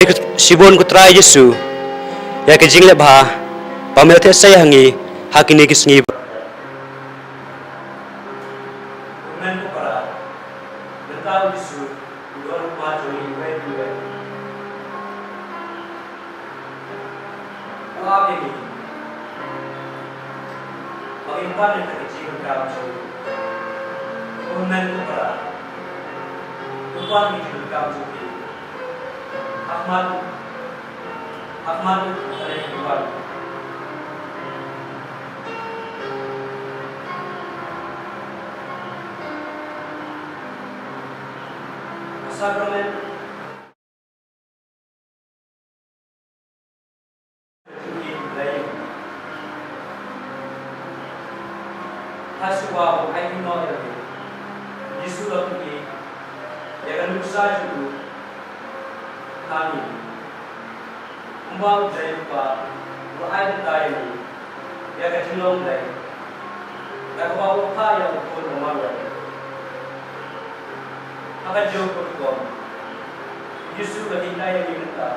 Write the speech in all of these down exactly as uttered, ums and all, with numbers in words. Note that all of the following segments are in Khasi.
Shibun ko Trai Jisu ïa ka jingleh bha ba me la theh sei ha ngi ha kine ki sngi. Sakramen. Ha shuwa ba u ai kynnoh ïa u, Jisu u la pyni ïa ka nuksa jong u ha ngi. Kumba u Blei u Kpa u la ai bynta ïa ngi ïa ka jinglong Blei, da kaba u la phah ïa u Khun ba marwei. Ha ka jong ka rukom, Jisu u la hikai ïa ngi mynta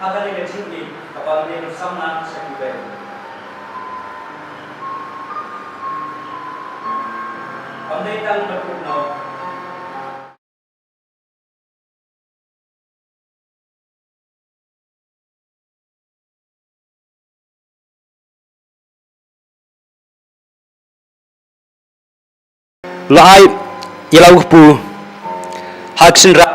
ha kane ka jingïeit kaba ngin ïa samla sha kiwei. Kam dei tang ban kup noh. La ai ïa la u kpu ha ka synran.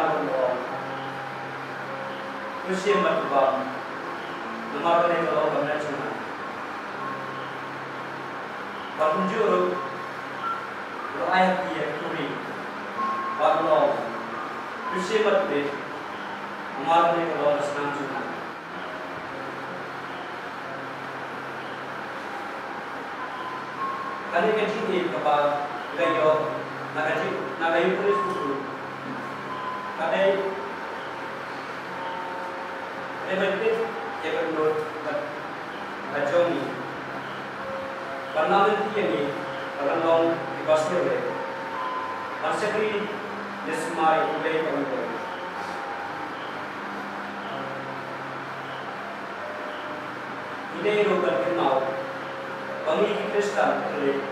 Bad kumjuh ruh, la ai ha ki ïa ki turi bad la ong, to shim bad to leit, namar kane ka long ka snam jong nga. Kane ka jingïeit kaba nga ïoh na ka jing, na ka Eucharist, ka dei, ka dei ban peit ïa ka dohnud ka, ka jong ngi. Ban lam lynti ïa ngi ba ngan long kiba sngewlem, ban shakri ne smai ïa U Blei bad U Blei. Ngi dei ruh ban kynmaw ba ngi ki Khristan Katholik,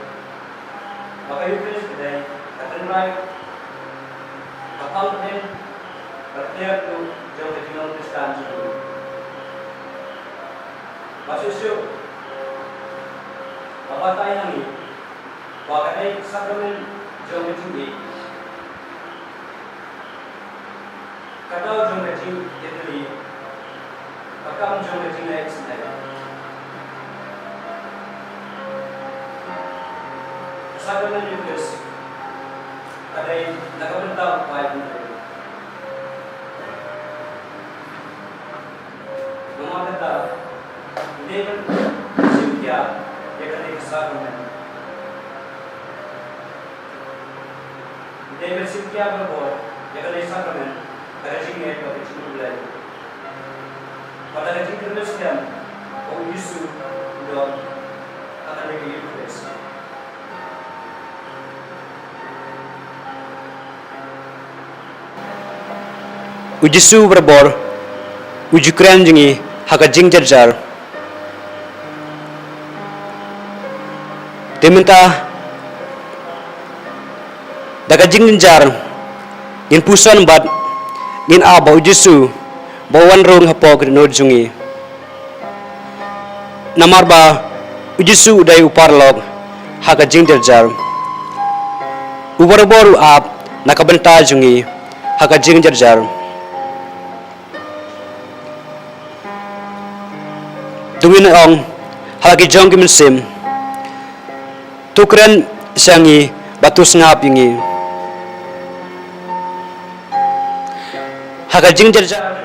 ba ka Eucharist ka dei ka tynrai ba pham pdeng bad ka tiar jong ka jinglong Khristan jong ngi. Ba shuh shuh ba batai ha ngi ba ka dei ka sakramen jong ka jingïeit. Ka daw jong ka jingïatylli, ka kam jong ka jingleh isynei. Ka sakramen Eucharist ka dei na ka bynta u Kpa U Blei. Namar kata, ngi dei ban shim khia ïa kane ka sakramen. Ngi dei ban shim khia barabor ïa kane ka sakramen da ka jingngeit bad ka jingkhublei, bad da ka jingkyrmen skhem ba U Jisu u don ha kane ka Eucharist. U Jisu barabor u ju kren jong ngi ha ka jingjarjar. Te mynta da ka jingjynjar ngin puson bad ngin ap ba U Jisu ba u wan rung hapoh ka dohnud jong ngi. Namar ba U Jisu u dei u paralok ha ka jingjarjar. U barabor u ap na ka bynta jong ngi ha ka jingjarjar. To ngin ong ha la ki jong ki mynsiem, to kren sha ngi bad to sngap ïa ngi. Ha ka jingjarjar.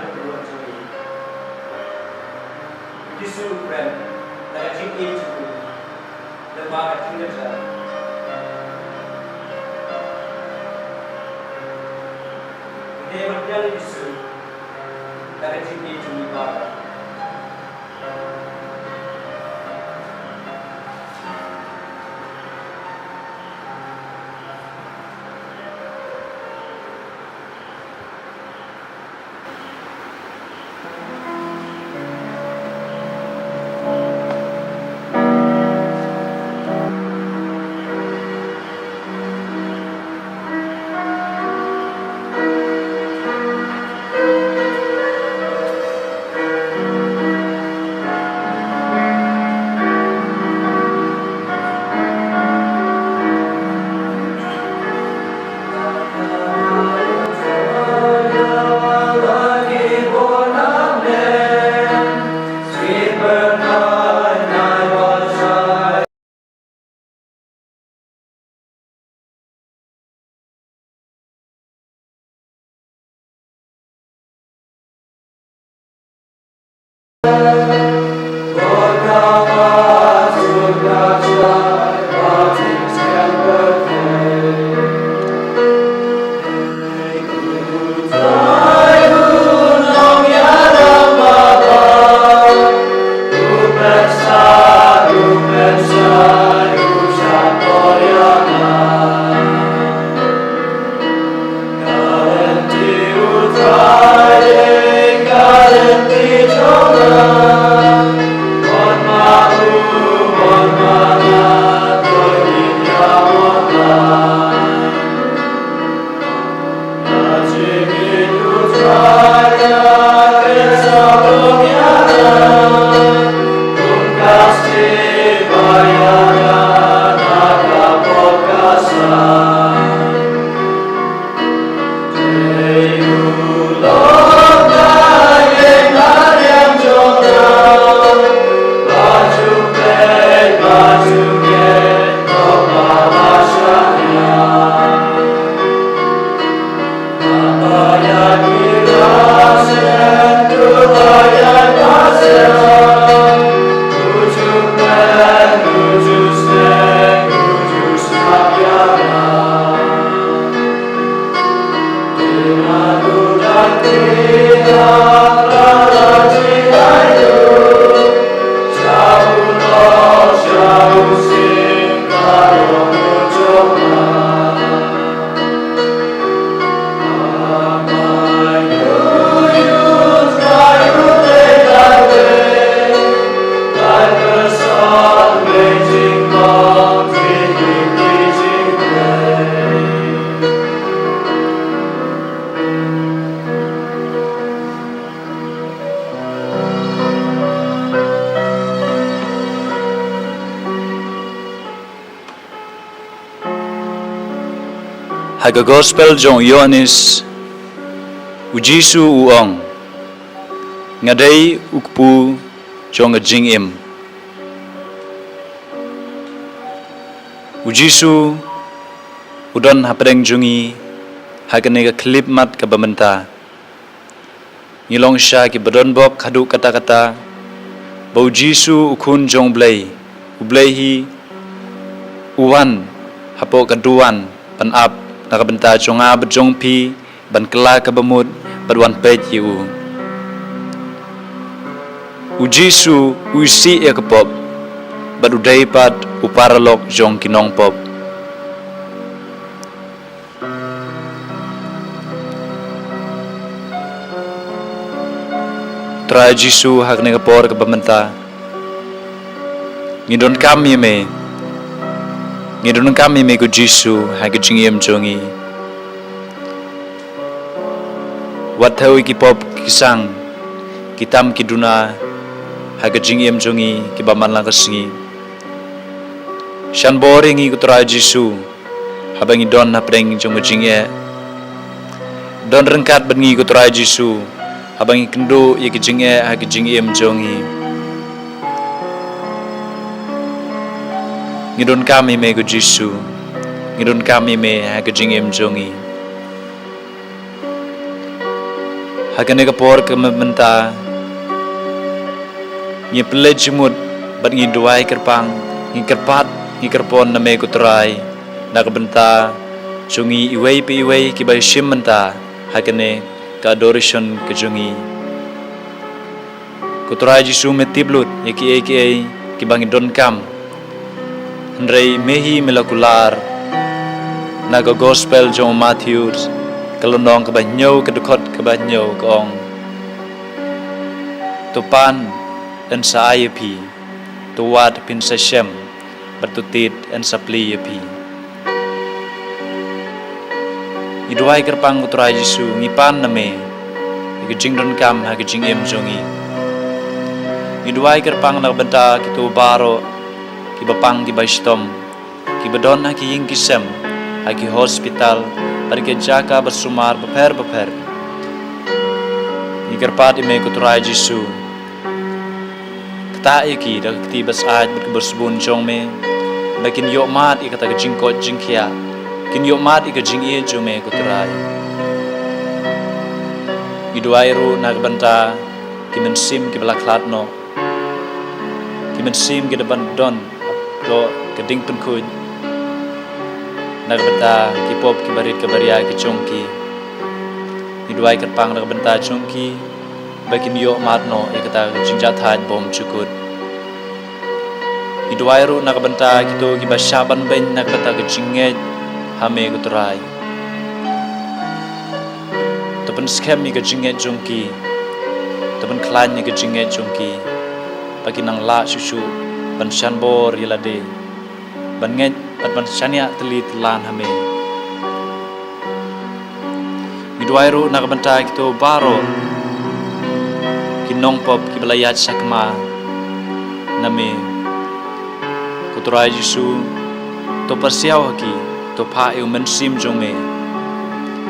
Ha ka Gospel jong u Ïoannis, u Jisu u ong, "Nga dei u kpu jong ka jingim." U Jisu u don hapdeng jong ngi ha kane ka khyllipmat kaba mynta. Ngi long shisha kiba don bok haduh katta katta ba u Jisu u Khun jong U Blei, U Blei hi u wan hapoh ka duwan ban ap na ka bynta jong nga bad jong phi, ban kylla kaba mut bad wan peit ïa u. U Jisu u isih ïa ka pop bad u dei pat u paralok jong ki nongpop. Trai Jisu, ha kane ka por kaba mynta ngi donkam ïa me. Ngi donkam ïa me ko Jisu ha ka jingim jong ngi. Wat thew ïa ki pop ki sang, ki tam ki duna ha ka jingim jong ngi kiba man la ka sngi. Shan bor ïa ngi ko Trai Jisu, haba ngi don hapdeng jong ka jingeh. Don ryngkat bad ngi ko Trai Jisu, haba ngi kynduh ïa ka jingeh ha ka jingim jong ngi. Ngi donkam ïa me ko Jisu. Ngi donkam ïa me ha ka jingim jong ngi. Ha kane ka por kaba mynta ngi pynleit jingmut bad ngi duwai kyrpang, ngi kyrpad, ngi kyrpon na me ko Trai na ka bynta jong ngi iwei pa iwei kiba ïashim mynta ha kane ka adoration ka jong ngi. Ko Trai Jisu, me tip lut ïa kiei kiei kiba ngi donkam. Hynrei me hi me la kular na ka Gospel jong u Mathaios, ka lynnong kaba hynñiew, ka dkhot kaba hynñiew, ka ong, "To pan yn sa ai ïa phi, to wad phin sa shem, bad to tied yn sa plie ïa phi." Ngi duwai kyrpang ko Trai Jisu, ngi pan na me ïa ka jingdonkam ha ka jingim jong ngi. Ngi duwai kyrpang na ka bynta kito baroh kiba pang kiba shitom, kiba don ha ki ïing ki sem, ha ki hospital bad ki jaka ba sumar bapher bapher. Ngi kyrpad ïa me ko Trai Jisu, ktah ïa ki da ka kti ba syaid bad kaba sbun jong me, ba kin ïohmad ïa kata ka jingkoit jingkhiah, kin ïohmad ïa ka jingïeit jong me ko Trai. Ngi duwai ruh na ka bynta ki mynsiem kiba la khlad noh, ki mynsiem ki da ban don, to ka ding pynkhuid na ka bynta ki pop kiba rit kiba ria ki jong ki. Ngi duwai kyrpang na ka bynta jong ki, ba kin ïoh mad noh ïa kata ka jingjahthait bymjukut. Ngi duwai ruh na ka bynta kito kiba shah ban beiñ na ka bynta ka jingngeit ha me ko Trai. To pynskhem ïa ka jingngeit jong ki. To pynkhlaiñ ïa ka jingngeit jong ki. Ba kin nang lah shuh shuh ban shan bor ïa lade, ban ngeit bad ban shaniah tylli tyllan ha me. Ngi duwai ruh na ka bynta kito baroh ki nongpop kiba la ïaid sakma na me. Ko Trai Jisu, to pyrsiaw ha ki, to phah ïa u Mynsiem jong me,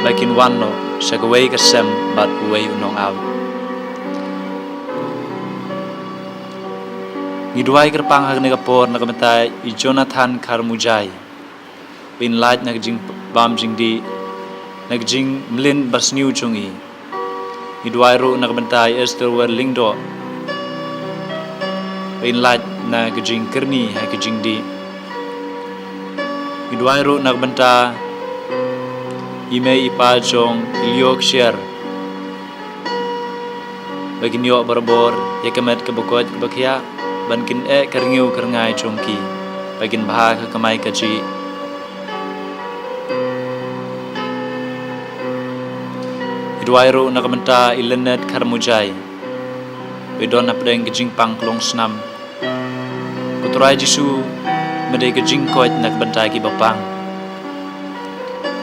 ba kin wan noh sha kawei ka sem bad uwei u nongaw. Ngi duwai kyrpang ha kane ka por na ka bynta i Jonathan Kharmujai. Ba in lait na ka jingbam jingdih, na ka jingmlien basniew jong i. Ngi duwai ruh na ka bynta i Esther Wer Lyngdoh. Ba in lait na ka jingkyrni ha ka jingdih. Ngi duwai ruh na ka bynta i mei i pa jong i Liok Sher. Ba kin ïoh barabor ïa ka met kaba koit kaba khiah, ban kin eh ka rngiew ka rngai jong ki, ba kin bha ka kamai kajih. Ngi duwai ruh na ka bynta i Lynette Kharmujai. Ba i don hapdeng ka jingpang klong snam. Ko Trai Jisu, me dei ka jingkoit na ka bynta kiba pang.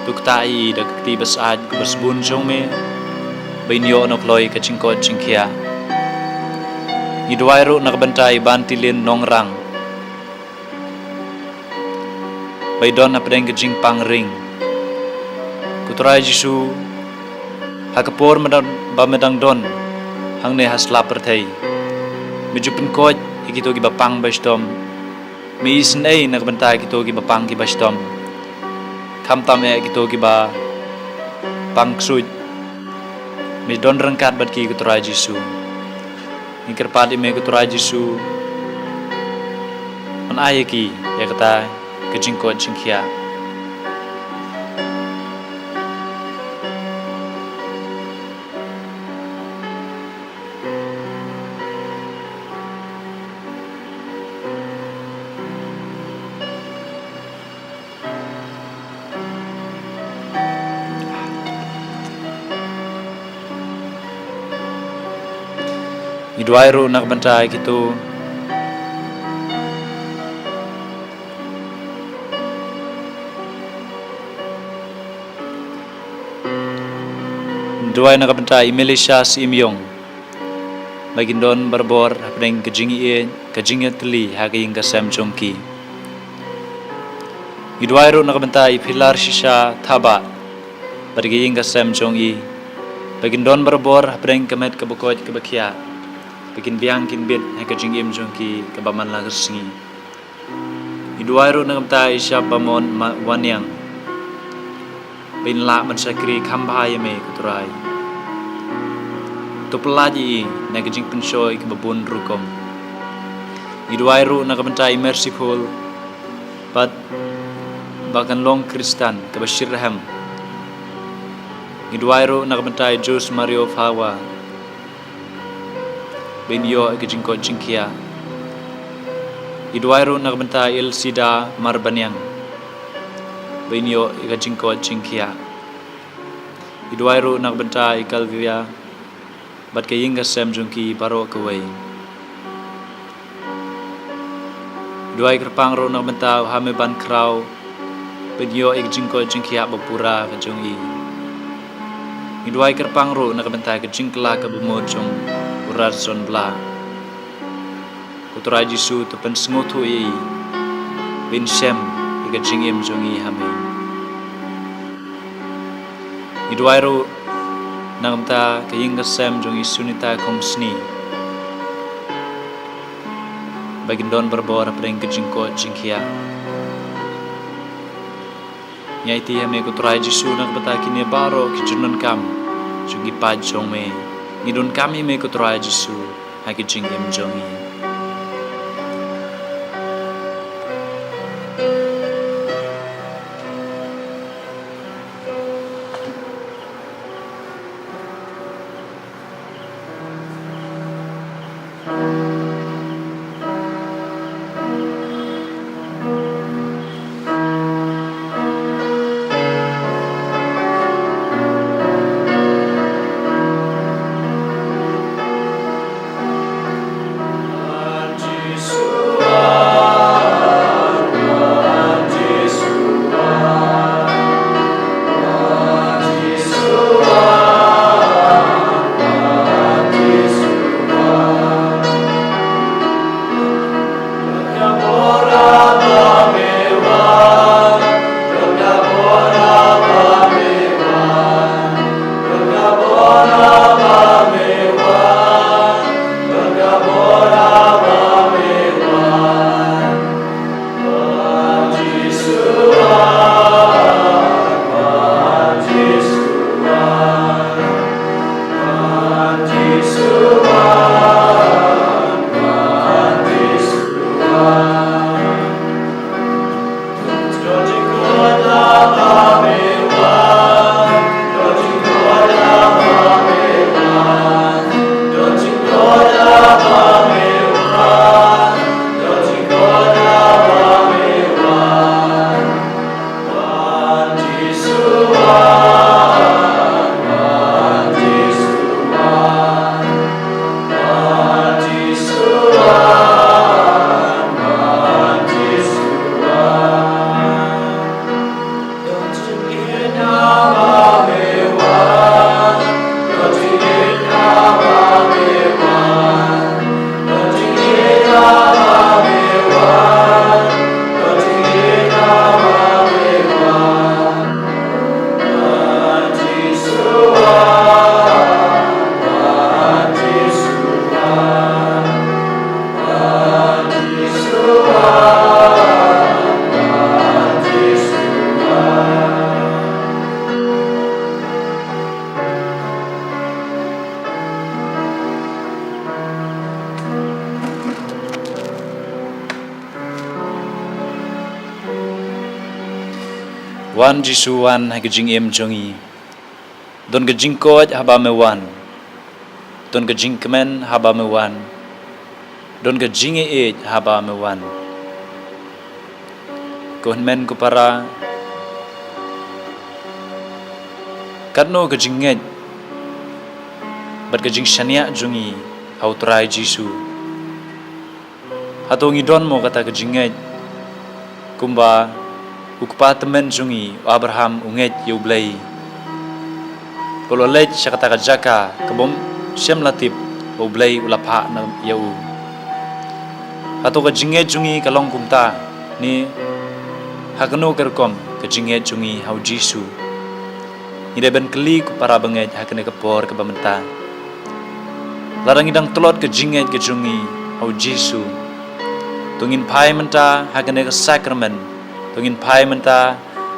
To ktah ïa i da ka kti ba syaid kaba sbun jong me, ba in ïoh noh kloi ka jingkoit jingkhiah. Ngi duwai ruh na ka bynta i Bantilin Nongrang. Ba i don hapdeng ka jingpang ring. Ko Trai Jisu, ha ka por me dang, ba me dang don hangne ha sla pyrthei, me ju pynkoit ïa kito kiba pang ba shitom. Me isynei na ka bynta kito kiba pang kiba shitom. Khamtam eh kito kiba pang ksuid. Me don ryngkat bad ki ko Trai Jisu. Ngi kyrpad ïa me ko Trai Jisu. Ban ai ïa ki ïa kata ka jingkoit jingkhiah. Ngi duwai ruh na ka bynta kito. Ngi duwai na ka bynta i Melissa Syiemiong. Ba kin don barabor hapdeng ka jingïeit, ka jingïatylli ha ka ïing ka sem jong ki. Ngi duwai ruh na ka bynta i Pilar Shisha Thabah bad ka ïing ka sem jong i. Ba kin don barabor hapdeng ka met kaba koit kaba khiah. Ba kin biang kin bit ha ka jingim jong ki kaba man la ka sngi. Ngi duwai ruh na ka bynta i Shap Bamon Waniang. Ba in lah ban shakri kham bha ïa me ko Trai. To pyllait ïa i na ka jingpynshoi kaba bun rukom. Ngi duwai ruh na ka bynta i Merciful bad ba kan long Khristan kaba shitrhem. Ngi duwai ruh na ka bynta i Jose Mario Fawa. Ba in ïoh ïa ka jingkoit jingkhiah. Ngi duwai ruh na ka bynta i Elsida Marbaniang. Ba in ïoh ïa ka jingkoit jingkhiah. Ngi duwai ruh na ka bynta i Calvia bad ka ïing ka sem jong ki baroh kawei. Duwai kyrpang ruh na ka bynta u Hame Ban Khraw, ba in ïoh ïa ka jingkoit jingkhiah ba pura ka jong i. Ngi duwai kyrpang ruh na ka bynta ka jingkylla kaba mut jong u Radson Blah. Ko Trai Jisu, to pynsngewthuh ïa i, ba in shem ïa ka jingim jong i ha me. Ngi duwai ruh na ka bynta ka ïing ka sem jong i Sunita Khongsni. Ba kin don barabor hapdeng ka jingkoit jingkhiah. Ngi aiti ha me ko Trai Jisu na ka bynta kine baroh ki jingdonkam jong ki paid jong me. Ngi donkam ïa me ko Trai Jisu ha ki jingim jong ngi. Wan Jisu, wan ha ka jingim jong ngi. Don ka jingkoit haba me wan. Don ka jingkmen haba me wan. Don ka jingïeit haba me wan. Ko hynmen ko para, katno ka jingngeit bad ka jingshaniah jong ngi ha u Trai Jisu? Hato ngi don mo kata ka jingngeit kumba u kpa tymmen jong ngi u Abraham u ngeit ïa U Blei, ba u la leit sha kata ka jaka ka bym shym la tip ba U Blei u la phah na ïa u? Hato ka jingngeit jong ngi ka long kumta, ne ha kano ka rukom ka jingngeit jong ngi ha u Jisu? Ngi dei ban kylli ko para bangeit ha kane ka por kaba mynta. Lada ngi dang tlot ka jingngeit ka jong ngi ha u Jisu, to ngin phai mynta ha kane ka sakramen, to ngin phai mynta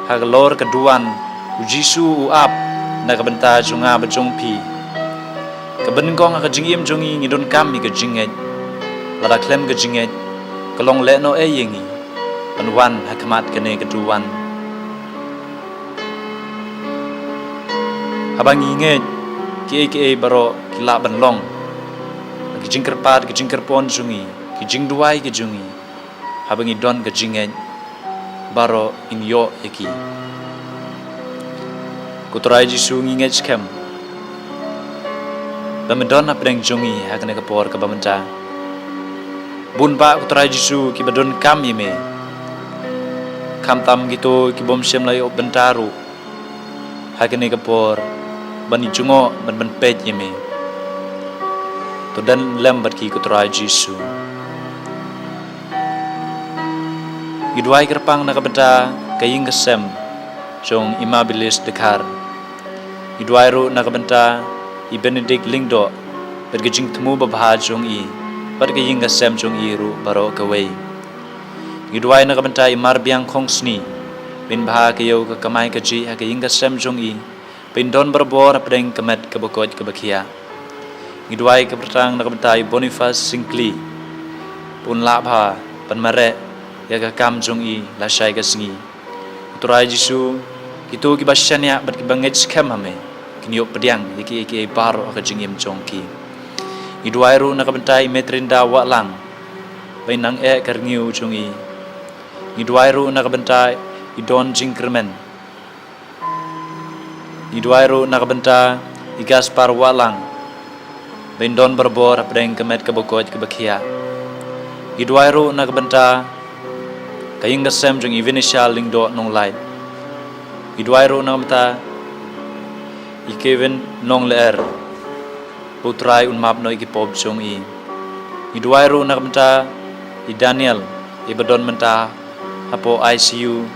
ha ka lor ka duwan u Jisu u ap na ka bynta jong nga bad jong phi. Kaba nyngkong ha ka jingim jong ngi, ngi donkam ïa ka jingngeit. Lada khlem ka jingngeit, ka long lehnohei ïa ngi ban wan ha khmat kane ka duwan. Haba ngi ngeit, kiei kiei baroh ki lah ban long. Ki jingkyrpad, ki jingkyrpon jong ngi, ki jingduwai ki jong ngi, haba ngi don ka jingngeit, baroh ngin ïoh ïa ki. Ko Trai Jisu, ngi ngeit skhem ba me don hapdeng jong ngi ha kane ka por kaba mynta. Bun bah, ko Trai Jisu, kiba donkam ïa me, khamtam kito ki bym shym la ïoh bynta ruh ha kane ka por ban ïa jngoh ban, ban peit ïa me. To don lem bad ki, ko Trai Jisu. Ngi duwai kyrpang na ka bynta ka ïing ka sem jong i Ma Bilis Dkhar. Ngi duwai ruh na ka bynta i Benedict Lyngdoh bad ka jingthmu babha jong i bad ka ïing ka sem jong i ruh baroh kawei. Ngi duwai na ka bynta i Mar Biang Khongsni, ban bha ka ïew ka kamai kajih ha ka ïing ka sem jong i, ban don barabor hapdeng ka met kaba koit kaba khiah. Ngi duwai kyrpang na ka bynta i Boniface Syngkli, ba un lah bha ban mareh ïa ka kam jong i lashai ka sngi. Ko Trai Jisu, kito kiba shaniah bad kiba ngeit skhem ha me kin ïoh pdiang ïa kiei kiei baroh ha ka jingim jong ki. Ngi duwai ruh na ka bynta i Metrinda Wahlang, ba in nang eh ka rngiew jong i. Ngi duwai ruh na ka bynta i Don Jingkyrmen. Ngi duwai ruh na ka bynta i Gaspar Wahlang, ba in don barabor hapdeng ka met kaba koit kaba khiah. Ngi duwai ruh na ka bynta ka ïing ka sem jong i Venetia Lyngdoh Nonglait. Ngi duwai ruh na ka bynta i Kevin Nonglyer, ba u Trai un map noh ïa ki pop jong i. Ngi duwai ruh na ka bynta i Daniel, i ba don mynta hapoh I C U.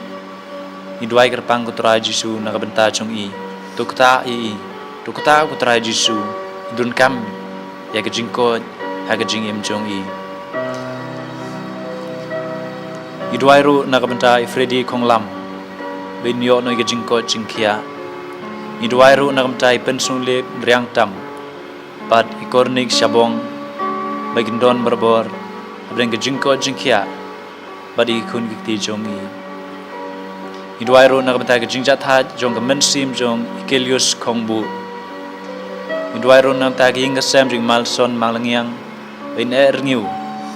Ngi duwai kyrpang ko Trai Jisu na ka bynta jong i. To ktah ïa i. To ktah ko Trai Jisu, i donkam ïa ka jingkoit ha ka jingim jong i. Ngi duwai ruh na ka bynta i Freddy Khonglam, ba in ïoh noh ïa ka jingkoit jingkhiah. Ngi duwai ruh na ka bynta i Pynsngewlip Riangtam bad i Kornik Shabong, ba kin don barabor hapdeng ka jingkoit jingkhiah bad i khun ki kti jong i. Ngi duwai ruh na ka bynta ka jingjahthait jong ka mynsiem jong i Kelius Khongbuh. Ngi duwai ruh na ka bynta ka ïing ka sem jong i Malson Malangiang, ba in eh rngiew,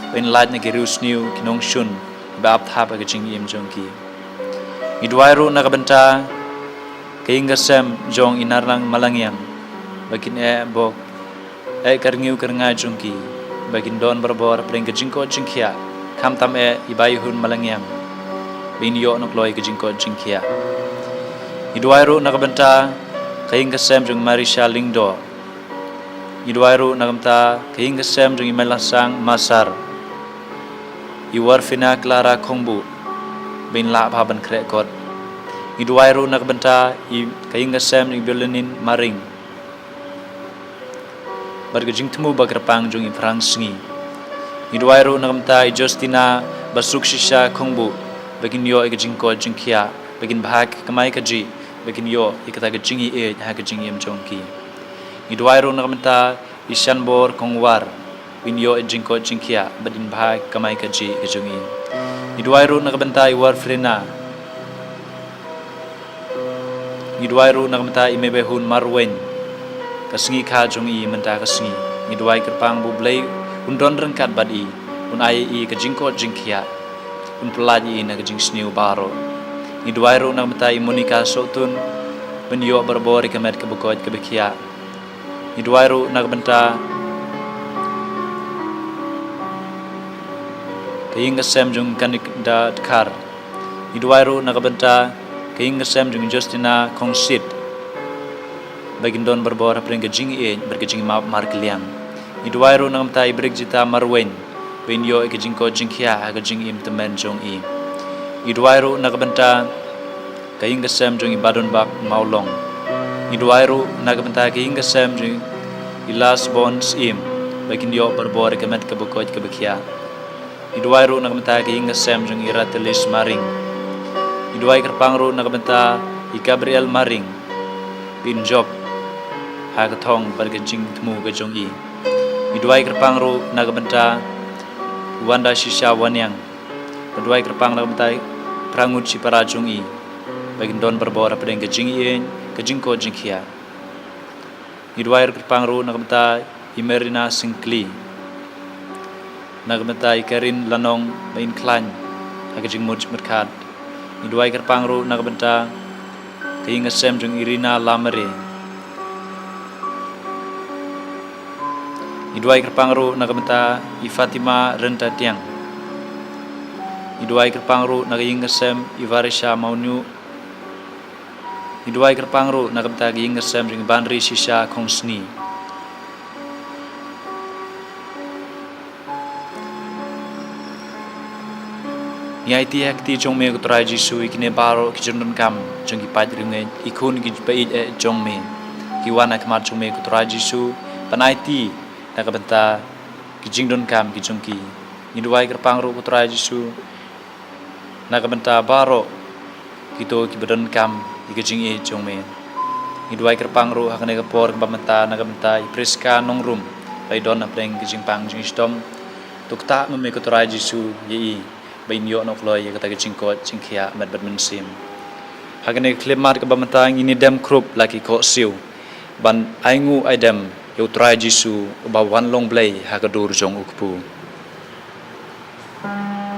ba in lait na ki riewsniew ki nongshun ba ap thap ha ka jingim jong ki. Ngi duwai ruh na ka bynta ka ïing ka sem jong i Narlang Malangiang, ba kin eh bok, eh ka rngiew ka rngai jong ki, ba kin don barabor hapdeng ka jingkoit jingkhiah, khamtam eh i Baihun Malangiang, ba in ïoh noh kloi ka jingkoit jingkhiah. Ngi duwai ruh na ka bynta ka ïing ka sem jong i Marisha Lyngdoh. Ngi duwai ruh na ka bynta ka ïing ka sem jong i Mailasang Masar, i Warfina Clara Khongbuh, ba in lah bha ban khreh kot. Ngi duwai ruh na ka bynta i ka ïing ka sem jong i Biolinin Maring, bad ka jingthmu ba kyrpang jong i Phrang Sngi. Ngi duwai ruh na ka bynta i Justina Basukshisha Khongbuh, ba kin ïoh ïa ka jingkoit jingkhiah, ba kin bha ka kamai kajih, ba kin ïoh ïa kata ka jingïeit ha ka jingim jong ki. Ngi duwai ruh na ka bynta i Shanbor Khongwar, ba in ïoh ïa ka jingkoit jingkhiah bad in bha ka kamai kajih ka jong i. Ngi duwai ruh na ka bynta i Warfrina. Ngi duwai ruh na ka bynta i Mebehun Marwein, ka sngi kha jong i mynta ka sngi. Ngi duwai kyrpang ba U Blei un don ryngkat bad i, un ai ïa i ka jingkoit jingkhiah, un pyllait ïa i na ka jingsniew baroh. Ngi duwai ruh na ka bynta i Monica Sohtun, ba in ïoh barabor ïa ka met kaba koit kaba khiah. Ngi duwai ruh na ka bynta ka ïing ka sem jong i Kanikda Dkhar. Ngi duwai ruh na ka bynta ka ïing ka sem jong i Justina Khongsit, ba kin don barabor hapdeng ka jingïeit bad ka jingmap markylliang. Ngi duwai ruh na ka bynta i Brigjitta Marwein, ba in ïoh ïa ka jingkoit jingkhiah ha ka jingim tymmen jong i. Ngi duwai ruh na ka bynta ka ïing ka sem jong i Badonbak Mawlong. Ngi duwai ruh na ka bynta ka ïing ka sem jong i Lasbon Syiem, ba kin ïoh barabor ïa ka met kaba koit kaba khiah. Ngi duwai ruh na ka bynta ka ïing ka sem jong i Ratelis Maring. Ngi duwai kyrpang ruh na ka bynta i Gabriel Maring, ba in jop ha ka thong bad ka jingthmu ka jong i. Ngi duwai kyrpang ruh na ka bynta Wanda Shisha Waniang. Ngi duwai kyrpang na ka bynta i Prangut shipara jong i, ba kin don barabor hapdeng ka jingïeit, ka jingkoit jingkhiah. Ngi duwai kyrpang ruh na ka bynta i Merina Syngkli, na ka bynta i Karin Lanong, ba in khlaiñ ha ka jingmut jingmut khad. Ngi duwai kyrpang ruh na ka bynta ka ïing ka sem jong i Rina Lamare. Ngi duwai kyrpang ruh na ka bynta i Fatima Rentatiang. Ngi duwai kyrpang ruh na ka ïing ka sem i Varisha Mawnyu. Ngi duwai kyrpang ruh na ka bynta ka ïing ka sem jong i Banri Shisha Khongsni. Ngi aiti ha kti jong me ko Trai Jisu ïa kine baroh ki jingdonkam jong ki paid riewngeit, ki khun ki paid eh jong me, ki wan ha khmat jong me ko Trai Jisu, ban aiti na ka bynta ki jingdonkam ki jong ki. Ngi duwai kyrpang ruh ko Trai Jisu na ka bynta baroh kito kiba donkam ïa ka jingïeit jong me. Ngi duwai kyrpang ruh ha kane ka por kaba mynta na ka bynta i Priska Nongrum, Ba i don hapdeng ka jingpang jingshitom. To ktah ma me ko Trai Jisu ïa i, ba in ïoh noh kloi ïa kata ka jingkoit jingkhiah met bad mynsiem. Ha kane ka khyllipmat kaba mynta ngin ïa dem khrup la ki khohsiew ban ainguh aidem ïa u Trai Jisu uba wan long Blei ha ka dur jong u kpu. Amen.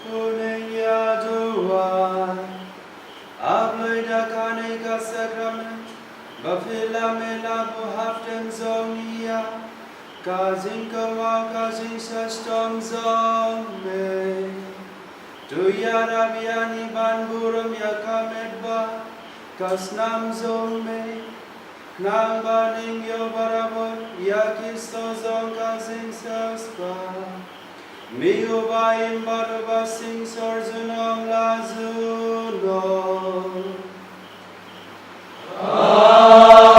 Bun ïa duwai. A Blei, da kane ka sakrament ba phi la mih la buh hapdeng jong ngi ïa ka jingkyrmen ka jingshitom jong me, to ïarap ïa ngi ban burom ïa ka met bad ka snam jong me. Khnang ba ngin ïoh barabor ïa ki soh jong ka jingsiewspah. Me uba im bad uba seng sor junom la junom. Amen.